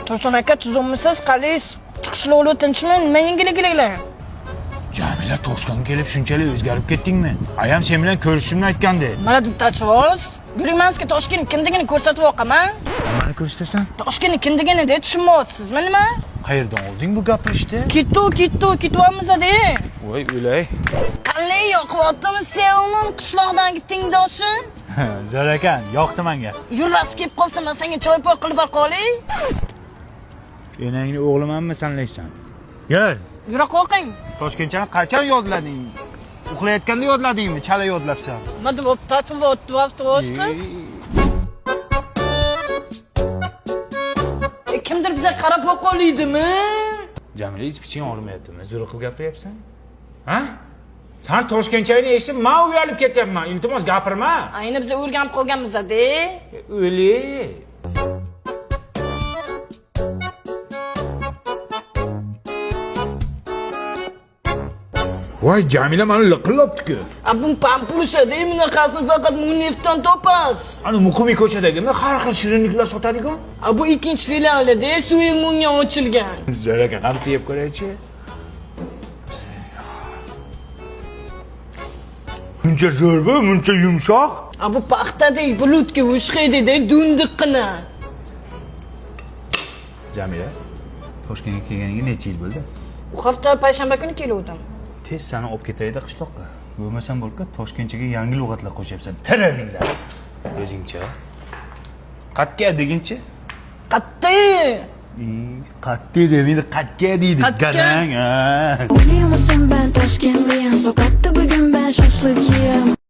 Tursun aka, tuzukmisiz? Qalaysiz? Qishloqlar tinchmi? Nima yangiliklar? Jamila, Toshkentga kelib shunchalik o'zgarib ketdingmi? Ayam sen bilan ko'rishishimni aytgandi. Mana deb tachvoz. Yuring, Toshkent kimligini ko'rsatib oqaman. Nimani ko'rsatasan? Toshkent kimligini de tushunmayapsizmi nima? Qayerdan olding bu gapirishni? Ketdi, ketdi, ketyapmiz de. Voy o'lay. Qalay yoqyaptimi sevimim qishloqdagi tengdoshim? Zo'r ekan, yoqdi menga. Yurasi kelib qolsa, man senga choy poy qilib bor qolay. Enangni o'g'limanmi sanlaysan? Gel. Yura qoqing. Toshkentchani qachon yodlading? Uxlayotganda yodladingmi? Chala yodlabsan. Nima deb tatib? Kimdir bizga qarab qo'ydimi? Jamila, hech piching og'rimayaptimi? Zo'r qilib gapiryapsan. Ha? San Toshkentchani eshitib, men uyalib ketyapman. Iltimos gapirma. Ayni biz o'rganib qolganmiz-da. O'li. Voy, Jamila mani liqillabdi-ku. A bu pampulushada bunaqasini faqat Munifdan topasiz. Ana Muqimiy ko'chadagimi har xil shirinliklar sotadigan? A bu ikkinchi filialida Suimunga ochilgan. Zo'r ekan, qani yeb ko'raychi. Muncha zo'r bu, muncha yumshoq. A bu paxtadek bulutga o'xshaydi-da, dundiqqina. Jamila, Toshkentga kelganingga necha yil bo'ldi? U hafta payshanba kuni keluvdim. Tez seni olib ketayda qishloqqa. Bo'lmasam bo'lka Toshkentchaga yangi lug'atlar qo'shyapsan. Tirilinglar. O'zingcha. Qatga deginchi? Qatta! Qatga demaydi, qatga deydi. Qatga. Garang, ha. Biliyor musun ben Taşkentliyim. Sokakta bugün ben şaşlık yiyem.